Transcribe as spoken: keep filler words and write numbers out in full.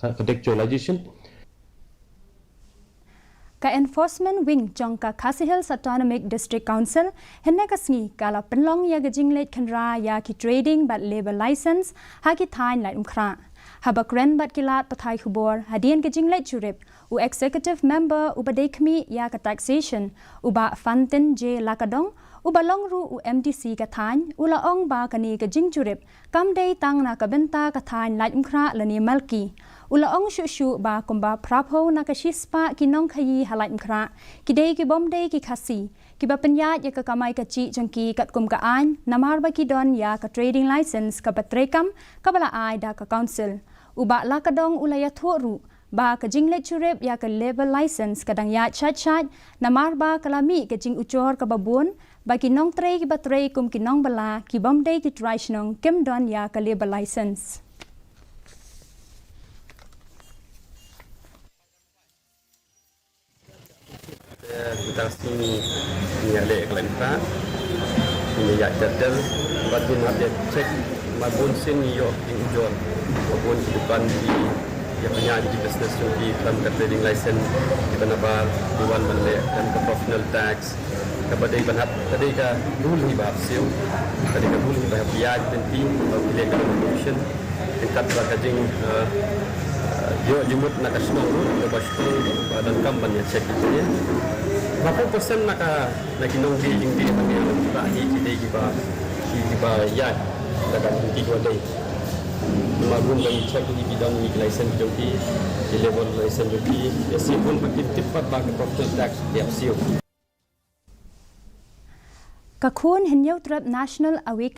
contextualization. Ka Enforcement Wing jong ka Khasi Hills Autonomic District Council hynne ka sngi ka la pynlong ïa ka jingleit khynra ïa ki trading bad labour license ha ki thaiñ Laitumkhrah. Haba kren bad ki lad pathai khubor hadien ka jingleit jurip, u Executive Member uba dei khmih ïa ka Taxation, u Bah Fantin J Lakadong, uba long ruh u M D C ka thaiñ, u la ong ba kane ka jingjurip kam dei tang na ka bynta ka thaiñ Laitumkhrah lane Malki. U la ong shuh shuh ba kumba phraphew na ka shispah ki nongkhaïi ha Laitumkhrah ki dei ki bym dei ki Khasi, kiba pynïaid ïa ka kamai kajih jong ki katkum ka aiñ namar ba ki don ïa ka trading license kaba treikam kaba la ai da ka Council. U Bah Lakadong u la ïathuh ruh ba ka jingleit jurip ïa ka labour license ka dang ïaid shait shait namar ba ka la mih ka jingujor kaba bun ba ki nongtrei kiba trei kum ki nongbylla ki bym dei ki trai shnong kim don ïa ka labour license. Kita sini nya le klan ta. Ini ya jadal bad bin update check ma bun sin yo ing ujor. Ma bun ki dukan ki ya punya di business yung di kan ka trading license di banabar di wan ban le kan ka professional tax. Kaba dei ban hap, ka dei ka rule hi ba hap siew. Ka dei ka rule hi ba hap ïaid lynti ba ki le ka commission. Kat ba ka jing, eh, ïoh jingmut na ka shnong ruh, na ka shnong ba donkam ban ïa check ïa. Ba pun percent na ka, na ki nongdie jingdie ba ngi ba hi ki dei kiba, ki, kiba ïaid da ka jingdie kiba dei. Ma bun ba ngi check ïa ki don ïa ki license jong ki, ki labour license jong ki, ïa si bun ba ki tip pat ba ka professional tax ïa siew. Ka khun Hynñiewtrep National Awake